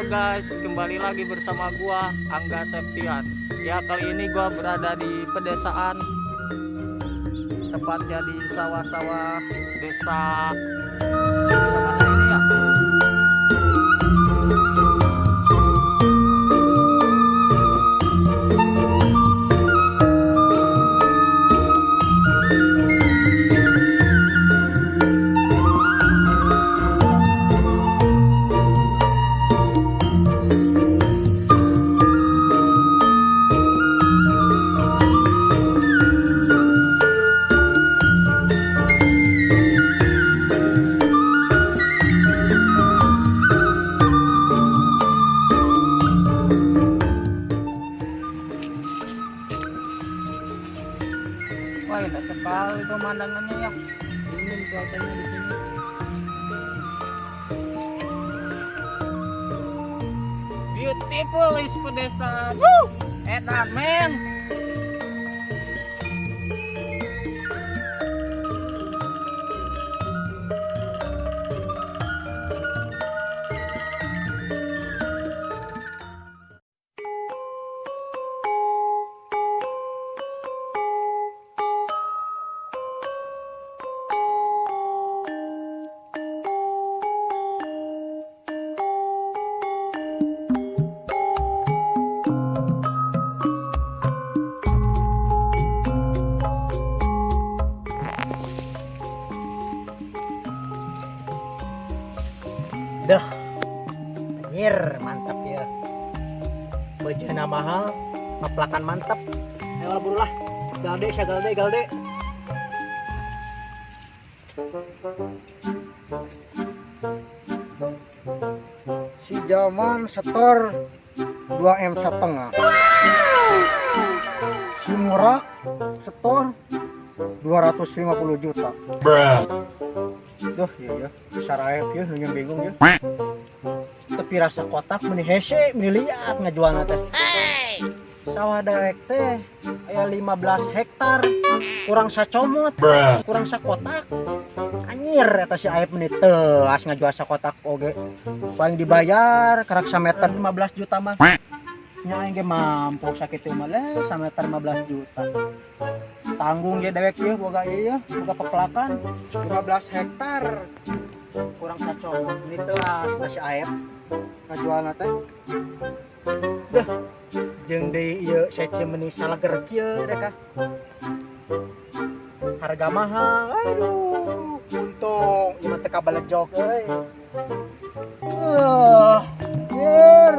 Halo guys, kembali lagi bersama gua Angga Septian. Ya, kali ini gua berada di pedesaan, tepatnya di sawah-sawah desa. Desa mana ini ya? Wah, indah sekali pemandangannya ya. Dingin cuacanya di sini. Beautiful is pedesaan. Woo! Enak, men. Dah, anjir, mantap ya. Bejana mahal, peplakan mantap. Ayo lah buru lah. Galde, sia galde, galde. Si Jaman setor 2M setengah. Si murah setor 250 juta. Duh, iya ya, bisa raep ya, nanya bingung ya. Tapi rasa kotak meni hese, meni liat ngajualna teh. Sawah dewek teh aya 15 hektar, kurang sacomot, kurang sakotak. Anjir eta si Aep meni teuas ngajual sakotak oge. Paling dibayar karak sameter 15 juta mah. Nya aing ge mampu sakitu mah leh sameter 15 juta. Tanggung ge dewek ieu boga ieu ya, boga pepelakan 15 hektar. Kurang sacomot meni teuas eta si Aep ngajualna teh. Deh, jeung deui ieu sece meni salager kieu rek ah. Harga mahal. Aduh, untung ieu mah teu kabalejog euy. Ah, yer.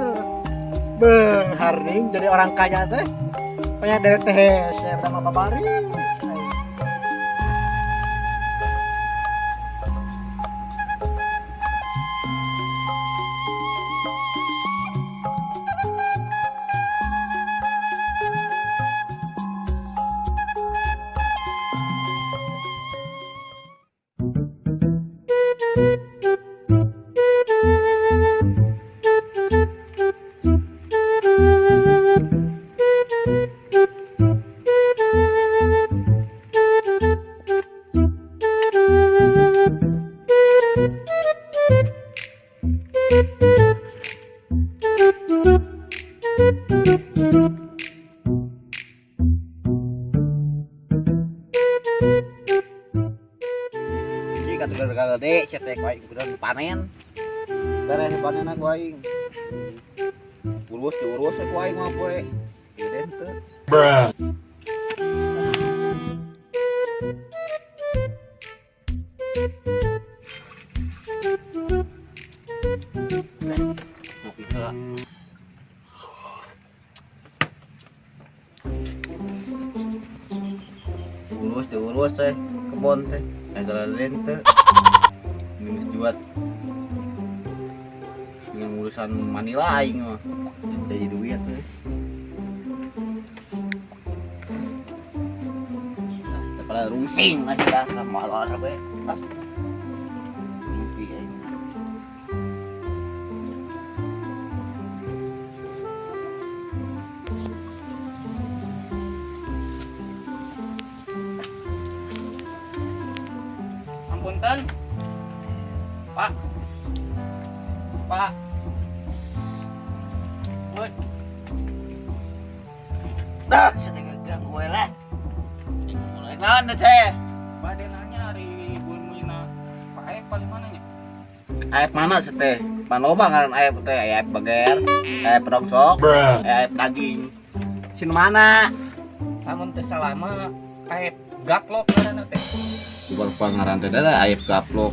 Beunghar ning jadi orang kaya teh. Pokoknya dewek teh hese sama babari. Jika tuh galde cetek wae kudu panen. Beres panen aku aing. Urus diurus aku aing mah poe. Gede henteu. Ngopi heula. Urus diurus teh kebon teh. Galde henteu. Minus juat. Dengan urusan Manila aing mah. Jadi duit teh. Daripada rungsing masih dah molor we. Ah. Mimpi aing. Ampunten. Pak. Pak. Balik. Dah, sedang ganggu lah. Mulai naon teh? Bade nanya ari bumina Pak Aep paling mana nya? Aep mana sih teh? Manoba ngaran aep teh, aep bager, aep rongsok, aep daging. Sin mana? Lamun teh salama aep gaplok ngaranna teh. Bukan pangaran teh dah aep gaplok.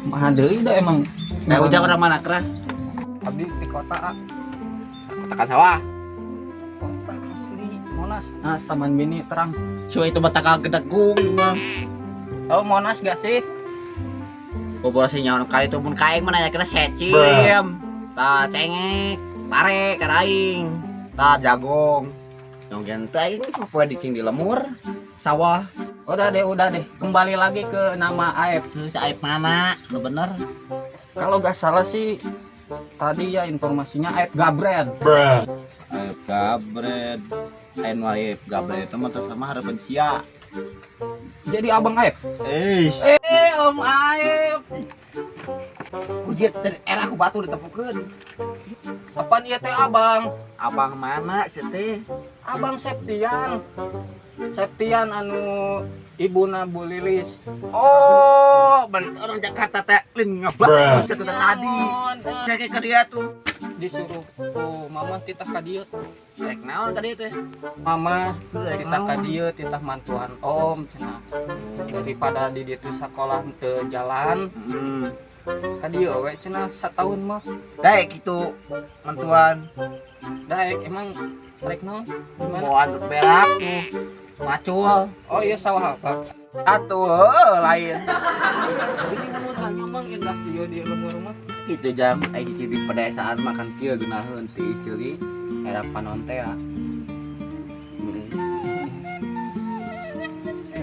Mah deui da emang. Eh ujang orang mana kerah? Abdi di kota. Kota kan sawah. Kota asli Monas. Nah, Taman Mini terang. Cuma itu batakal gedegung mah. Tahu Monas gak sih? Bobo sih nyaon kali itu mun kaing mana ya kena secim. Tah cengek, pare karaing, tah jagung. Dong teh ini semua dicing di lemur sawah. Udah deh. Kembali lagi ke nama Aep. Si Aep mana? Lu bener. Kalau gak salah sih tadi ya informasinya Aep Gabred. Aep Gabred. Aep Gabred itu mah sama harapan sia. Jadi abang Aep. Om Aep. Ujian dari era aku batu ditepukeun. Apaan ieu teh abang? Abang mana sih teh? Abang Septian. Septian anu ibuna Bu Lilis. Oh, bener orang Jakarta teh lin ngebak teh tadi. Cek ke dia tuh. Disuruh ku mama titah ka dieu. Rek naon ka dieu teh? Mama titah ka dieu, titah mantuan om cenah. Daripada di ditu sakolah teu jalan. Ka dieu we cenah sataun mah. Daek kitu mantuan. Daek emang rek naon? Gimana? Moal berak tuh. Macul. Oh iya sawah apa? Atuh lain. Ini ngemur nyomong indah dieu di lemur mah. Kitu jam ai di pedesaan makan kieu geunaheun ti istri era panon teh ya.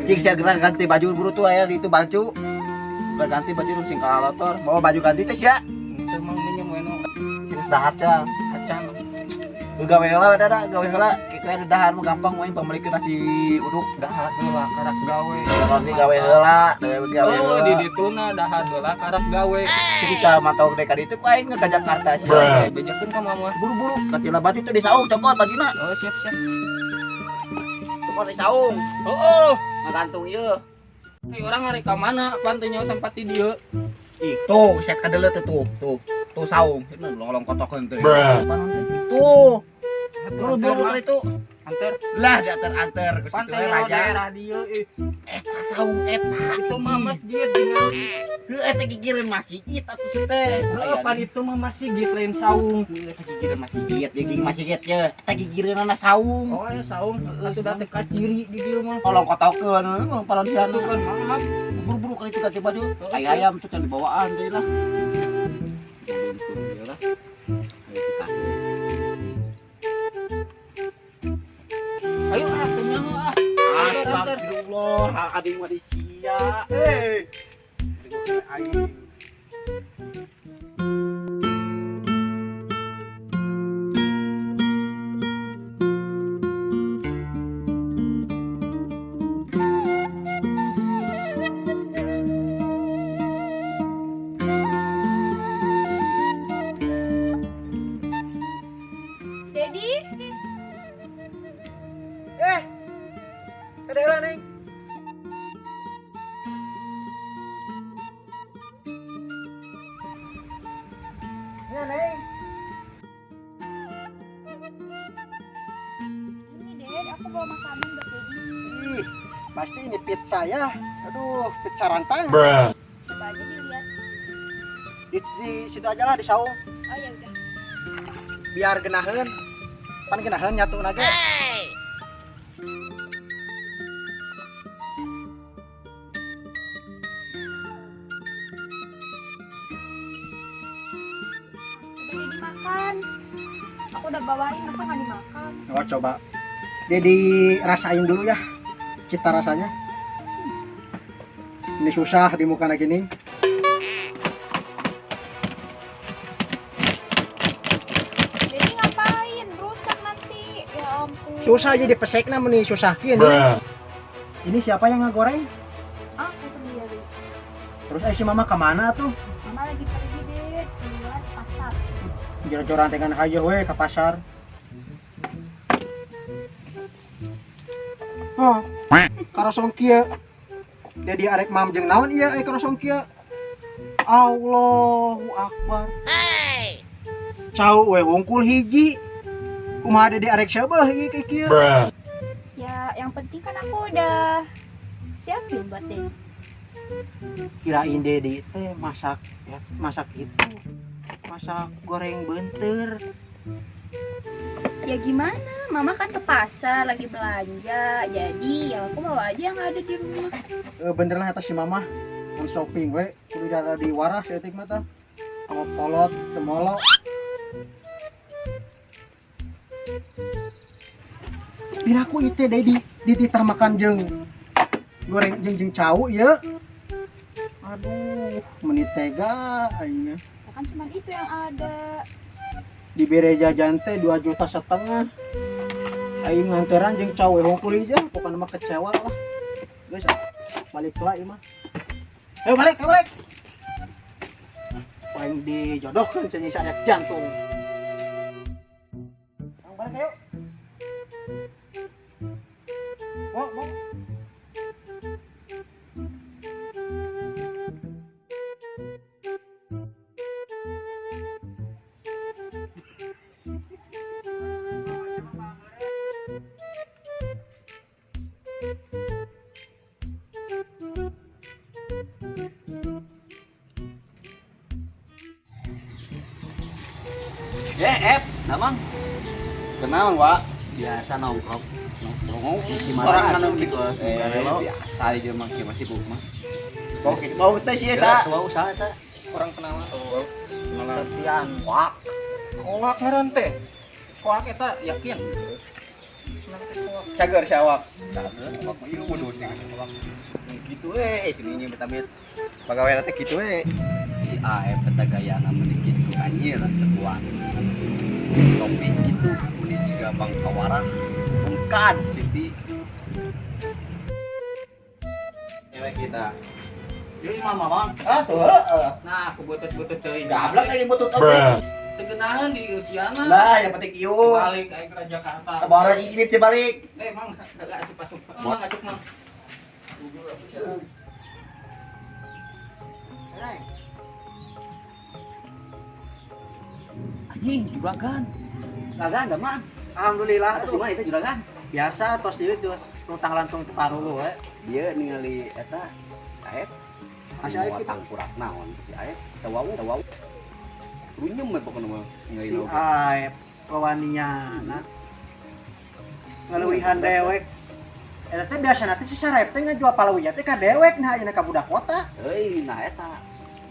Cing sia geura ganti baju buru tuh aya di itu baju. Ganti baju nu sing kalotor, bawa baju ganti teh sia. Teu mang minjem we nu Sing dahar teh. Acan. Gawe heula da gawe heula kitu aya dahar mah gampang we pamilikeun nasi uduk. Dahar heula karak gawe. Nanti gawe heula, gawe heula. Oh, di dituna dahar heula karak gawe. Cerita mantau dek ka ditu ku aing ka Jakarta sia. Bejakeun ka mama. Buru-buru katila baju teh di saung cokot bajuna. Oh, siap-siap. Cokot di saung. Heeh. Ngagantung ieu. Nih orang hari ka mana pan teh nyaho tempat di dieu. Ih, tuh set kadeuleu teh tuh, tuh. Tuh saung. Lolong kotokeun teh. Tuh. Buru-buru teh itu. Anter. Lah dianter-anter geus kitu we raja. Daerah dieu ih. Eta saung eta. Itu mah masjid ningali. Heuh eta gigireun masjid atuh si teh. Heuh pan itu mah masjid lain saung. Heuh eta gigireun masjid, gigi masjid ye. Eta gigireunana saung. Oh aya saung. Atuh da teh kaciri di dieu mah. Tolong kotokeun panon sia tuh kan maaf. Buru-buru kali itu ganti baju. Ai ayam tuh can dibawaan deui lah. Ayo ah teu ah. Astagfirullah, hal ading mah di sia. Eh. Aing. Dedi? Ada lah, Neng. Ya, Neng. Ini, Ded, aku bawa makanan buat Dedi. Ih, pasti ini pizza ya. Aduh, pizza rantang. Coba aja dilihat. Di situ aja lah di saung. Oh ya udah. Biar genaheun. Pan genaheun nyatu nage. Hey. Coba Dedi makan. Aku udah bawain, masa nggak dimakan? Oh, coba. Dedi rasain dulu ya cita rasanya. Ini susah di muka gini. Dedi ngapain? Rusak nanti. Ya ampun. Susah aja dipesekna meni susah kieu. Ini siapa yang ngegoreng? Aku sendiri. Terus si mama kemana tuh? Mama lagi pergi deh, keluar pasar. Jor-joran dengan hayo we ke pasar. Hah. Karosong kieu. Dedi arek mam jeung naon ieu aya karosong kieu. Allahu Akbar. Cau we wungkul hiji. Kumaha Dedi arek seubeuh ieu ka kieu. Ya, yang penting kan aku udah siapin buat Dedi. Kirain Dedi teh masak ya, masak itu. Masak goreng beunteur. Ya gimana? Mama kan ke pasar lagi belanja. Jadi ya aku bawa aja yang ada di rumah. Bener lah eta si mama. Mun shopping we kudu jada di waras saeutik mah tah. Kamu kolot temolo. Piraku ieu teh Dedi dititah makan jeung goreng jeung cau ieu. Aduh, meni tega aing. Ya kan cuma itu yang ada. Dibere jajan teh 2,5 juta. Aing nganteran jeung cau we hungkul hiji, pokona mah kecewa lah. Geus balik lah ieu mah. Ayo balik, ayo balik. Aing dijodohkeun cenah si anak jantung. Bang, balik ayo. Mau, mau. Ya, Damang. Kenaon, Wak? Biasa nongkrong. Nongkrong Sorangan anu kitu. Biasa ieu mah kieu masih buk mah. Bau kitu bau teh sih eta. Coba usaha eta. Orang kenalan. Oh, kenalan. Setian. Wak. Kolak ngaran teh. Kolak eta yakin. Cager si awak. Cager awak mah ieu bodoh nih awak. Gitu we, itu ini betamit. Pagawean teh kitu we. Si Aep eta gayana meuni kitu anjir teu topi gitu meni jiga bangkawarah ungkad Siti. Cewek kita. Ieu mah Bang. Ah tuh heeh. Nah, aku butut-butut teuing. Gablek aja butut oge. Teu geunaheun di usiana. Lah, yang penting ieu. Balik aing ke Jakarta. Baru ini teh balik. Mang, enggak asup asup. Mang asup mang. Anjing juragan. Juragan da mah. Alhamdulillah Atas mah itu juragan. Biasa tos ieu geus lutang lantung teu parulu we. Dia ningali eta Aep. Asa Aep kitu. Tangkurak naon si Aep. Teu wau, teu wau. Runyem we pokona mah. Si Aep wawaniana. Ngaleuwihan dewek. Eta teh biasana teh si Sarep teh ngajual palawija teh ka dewek nah ayeuna ka budak kota. Euy, nah eta.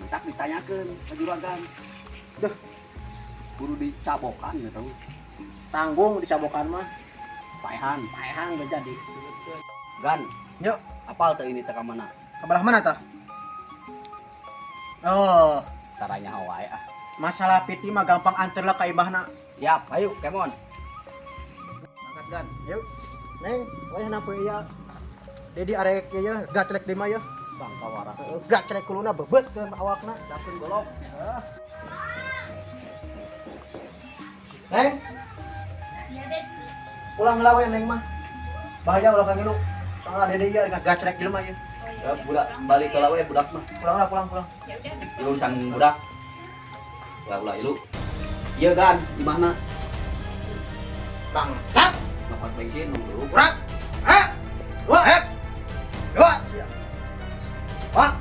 Mentak ditanyakeun ka juragan. Duh. Kudu dicabokan gitu. Tanggung dicabokan mah. Paehan, paehan geus jadi. Gan. Yuk. Apal teh ini teh ka mana? Ka belah mana tah? Oh, caranya wae ah. Masalah piti mah gampang anter lah ka imahna. Siap, ayo kemon. Angkat Gan. Yuk. Neng, wayah napa ieu? Dedi arek ieu gacrek di mah ieu. Bangkawara. Gacrek kuluna bebeutkeun awakna. Siapkeun golok. Neng. Iya, Ded. Pulang lah we Neng mah. Bahaya ulah ka ngilu. Soalna Dede ieu arek gacrek jelema ieu. Oh, Ya, budak balik ke lawe budak mah. Pulang lah, pulang, pulang. Ya udah. Ieu urusan budak. Ulah ulah ilu. Ieu Gan, di mana? Bangsat. Dapat bensin dulu. Kurang. Ha? Dua, hek. Dua, siap. Wah.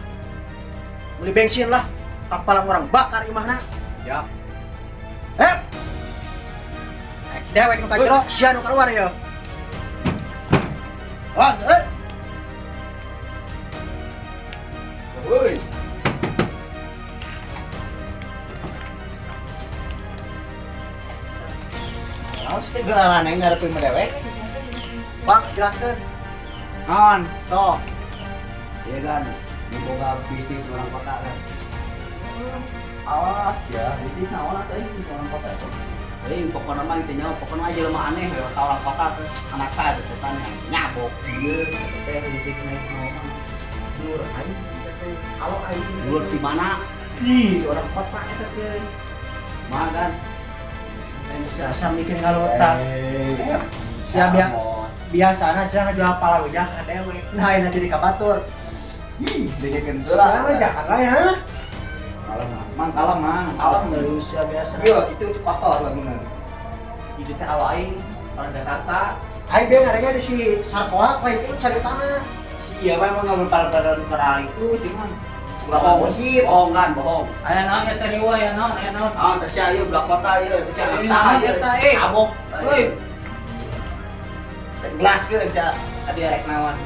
Beli bensin lah. Kapal orang bakar imahna. Siap. Hek. Dewek nu ka jero, sia nu keluar ya. Wah, eh. Woi. Naon sih teh geuraran aing ngarepin mah dewek? Bang, jelaskeun. Naon? Sok. Iya kan, nu boga bisnis orang kota kan. Awas ya, bisnis naon atuh euy orang kota tuh. Euy, pokona mah teu nyaho, pokona mah jelema aneh we kata orang kota teh. Anak saya teh tanya nyabok. Ieu teh leutik naik Nur aing teh kalau aing Nur di mana? Ih, orang kota eta teh. Mah kan. Asa mikir ngalota. Siap ya. Biasana sia ngajual palawija ka dewek. Nah, ini jadi ka batur. Ih, dengekeun Sia ngajakan lain, ha? Kalem, Mang, kalem, Mang, kalem. Terus ya biasa. Iya, itu kotor bangunan. Itu teh aing orang Jakarta. Aing bieu ngarenya di si Sarkoak lain itu cari tanah. Si iya mah emang ngambil pada pada itu cuman kurang gosip. Bohong kan, bohong. Aya naon eta riwa, aya naon, aya naon. Ah, teh sia ieu budak kota ieu, teh sia anak Ini saha naon ieu. eta, eh? Cabok. Woi, Gelas ke sia tadi rek naon.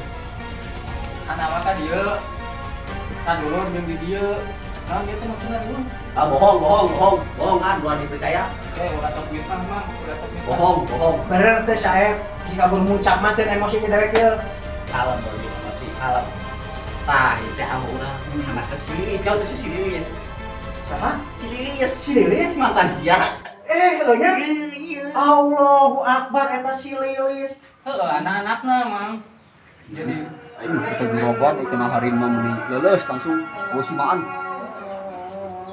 Kana mah ka dieu. Sadulur jeung di dieu. Naon ieu teh maksudna dulu? Ah, bohong, bohong, bohong. Bohong kan, ulah dipercaya. Eh, ulah sok fitnah mah, ulah sok fitnah. Bohong, bohong. Bener teh saeb si kabur muncak mah teh emosinya dewek ieu. Kalem boy, masih kalem. Tah, itu teh amu urang anak ke si Lilis, kau tuh si Lilis. Siapa? Si Lilis, Si Lilis? Mantan sia. Eh, nya. Iya. Allahu Akbar, eta si Lilis. Heeh, anak-anakna mang. Jadi Aing kita juragan kena harimau meuni leuleus langsung gosimaan.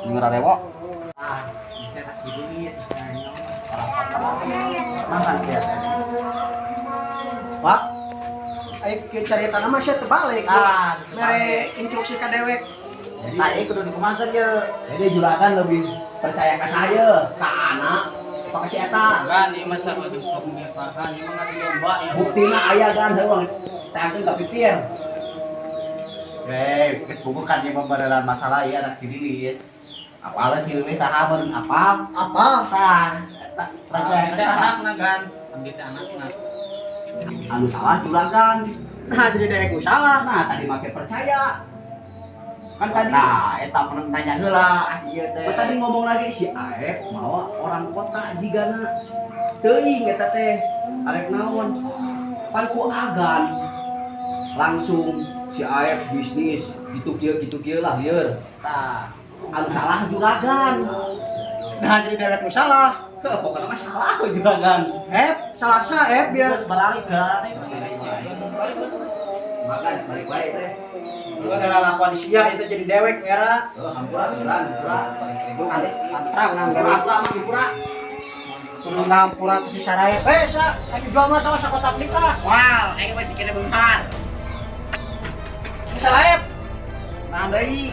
Denger rewa. Ah, itu anak si Lilis. Orang kota. Mantan sia tadi. Pak, ayo ke carita nama sia terbalik. Ah, mere instruksi ka dewek. Jadi, Nah, ieu kudu dikumahakeun ye. jadi juragan lebih percaya ke saya, ke anak, apa ke si eta. Kan ieu mah sarua jeung Tommy Farhan, ieu mah ngadu domba ya. Buktina aya kan heueuh tangkeun ka pipir. Eh, geus buku kan ieu pembenaran masalah ieu anak si Lilis. Apalnya si Lilis saha meureun apal? Apa? Tah, eta percaya Abdi ka teh saha? anakna kan. Abdi teh anakna. Anu salah juragan. Nah, jadi dewek nu salah. Nah, tadi make percaya. Kan tadi Nah, eta pernah nanya heula ah ieu teh. Gua tadi ngomong lagi si Aep mawa orang kota jigana. Teuing eta teh arek naon. Pan ku agan langsung si Aep bisnis gitu kieu lah lieur. Tah, Anu salah juragan. Nah, jadi dewek nu salah. Heuh, pokoknya mah salah we juragan. Eh, salah saeb dia. terus beralih garane. Makan balik bae teh. Lu ada lakuan sia itu jadi dewek ngera. Heuh, hampura juragan, hampura. Antrang nang Hampura dewek. hampura mah hampura. Kudu ngampura ke si Saraya. Eh, sa, ayo jual mah sama sakotak nikah. Wah, aing masih kena beunghar. Si Saraya, Nah, deui.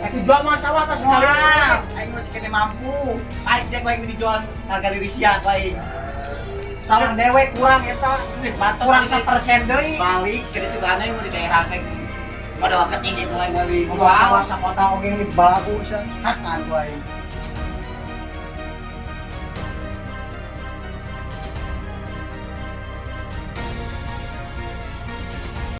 ayo jual mah sawah tas sekalian. Wah, aing masih kena mampu. Aing cek aing dijual harga diri sia ku aing. Sawah dewek kurang eta. Geus batok Kurang 1% deui. Balik ke ditu gane mau di daerah kayak modal keting gitu aing mau Jual dijual. sawah sakota oge di balagu sia. Hakan ku aing.